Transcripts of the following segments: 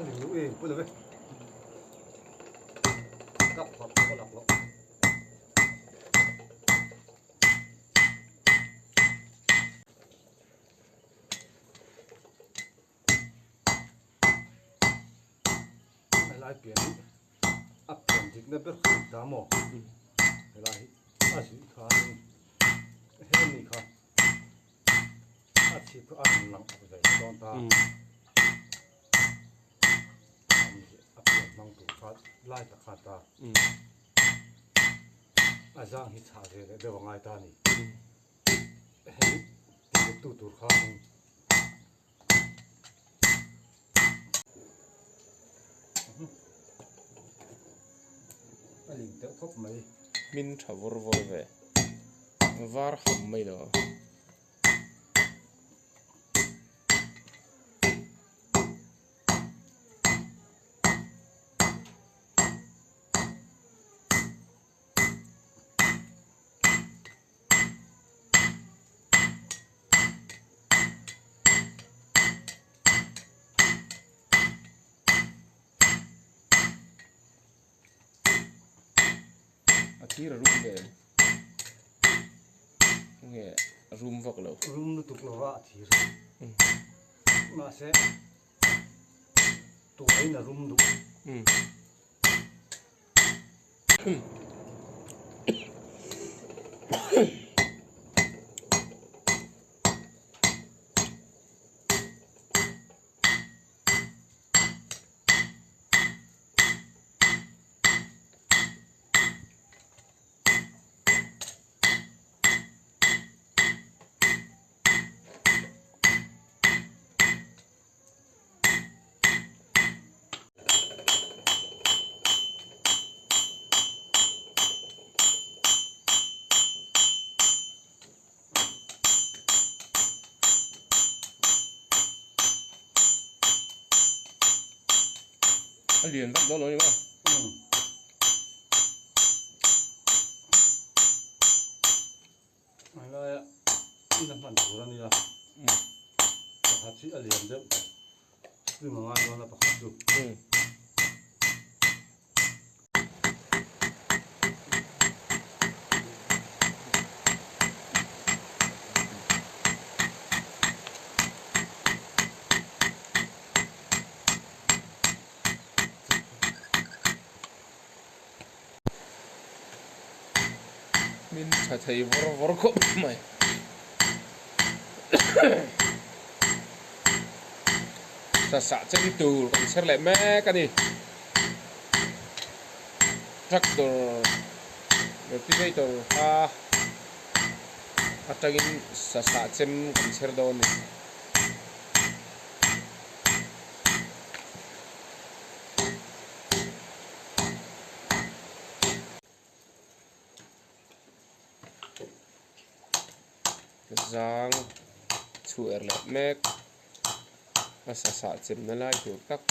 A ling luh e pawi lo ve. Ka phawrh pawh lak loh. Helai pian hi a pian dikna ber kha ta maw? Helai hi a zuih khanin hemi kha a chhip kha a rawn lang up ve dawn ta. A pian hmang tur kha lai tak kha ta. A zang hi chhah ve leh deuh a ngai ta a ni. Hei ti tu tur khanin. A ling deuh khawp mai. Hmin tha vawr vawr ve. Var ham mai lo. A thir a rum ve nge a rum vak lo. Rum lutuk lo a a thir. Mahse tuain a rum duh. A lian vak dawn lo ni maw? A laia in a hman tur a nia. Pakhat hi a lian deuh. Spring a ngai dawn a pakhat chu. Min tha thei vawr vawr khawp mai. Sasah chem tur kan chher leh mek a ni. Tractor rotivator kha atangin sasah chem kan chher dawn a ni. Zang chhuah er leh mek a sasah chemna lai tur tak.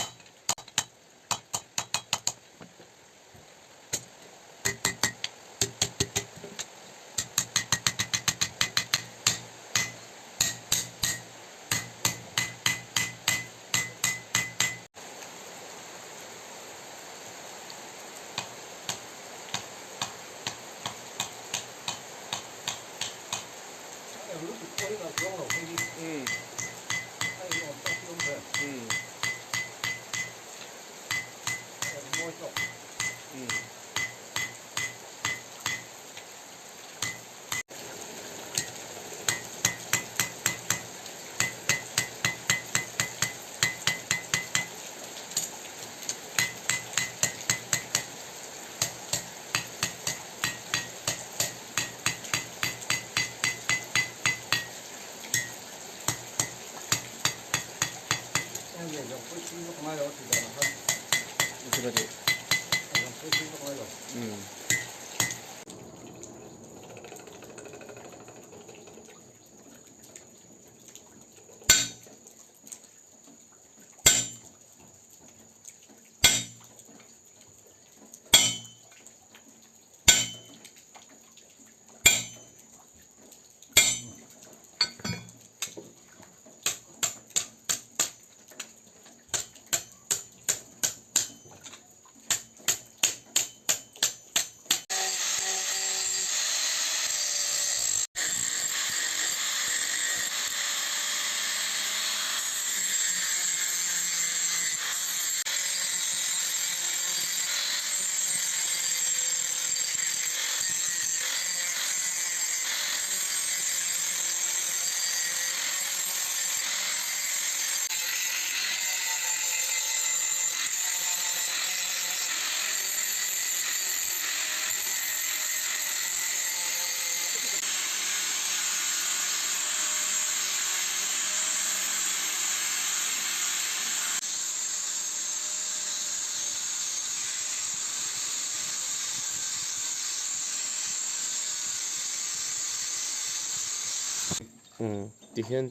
Umm tihian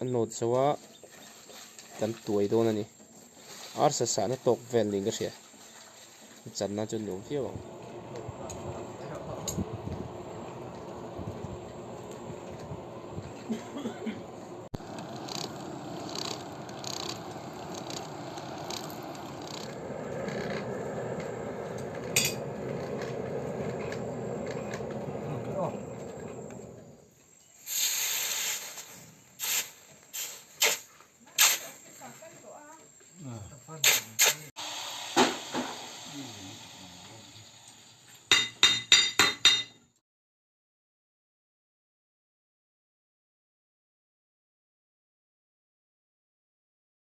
a nawt zo a kan tuai dawn a ni. Arsa sahna tawk vel niin ka hria. Channa chu nuam viau ang.